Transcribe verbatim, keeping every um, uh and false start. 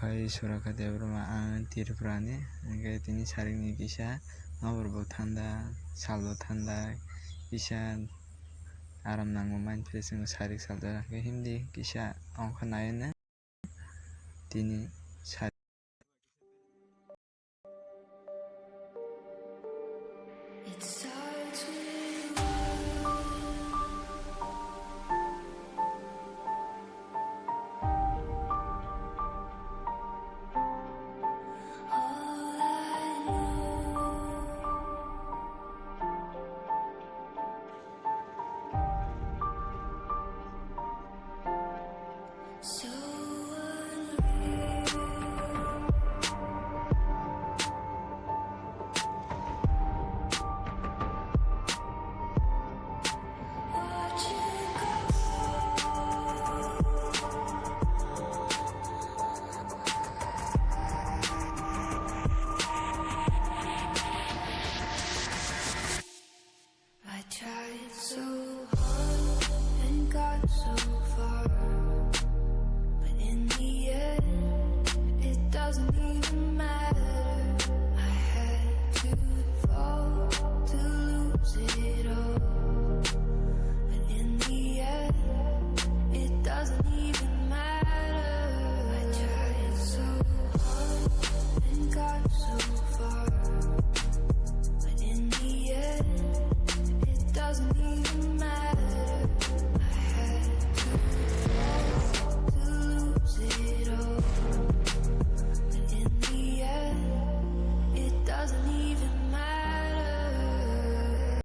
Bai Surakha Debbarma, ang Tripura ni, hwnkhe tini sarikni kisa nobar bo thanda, sal bo thanda, kisa aram nango, mind fresh wngo sarik sal jora, hwnkhe himdi kisa ongkha nai no. Tini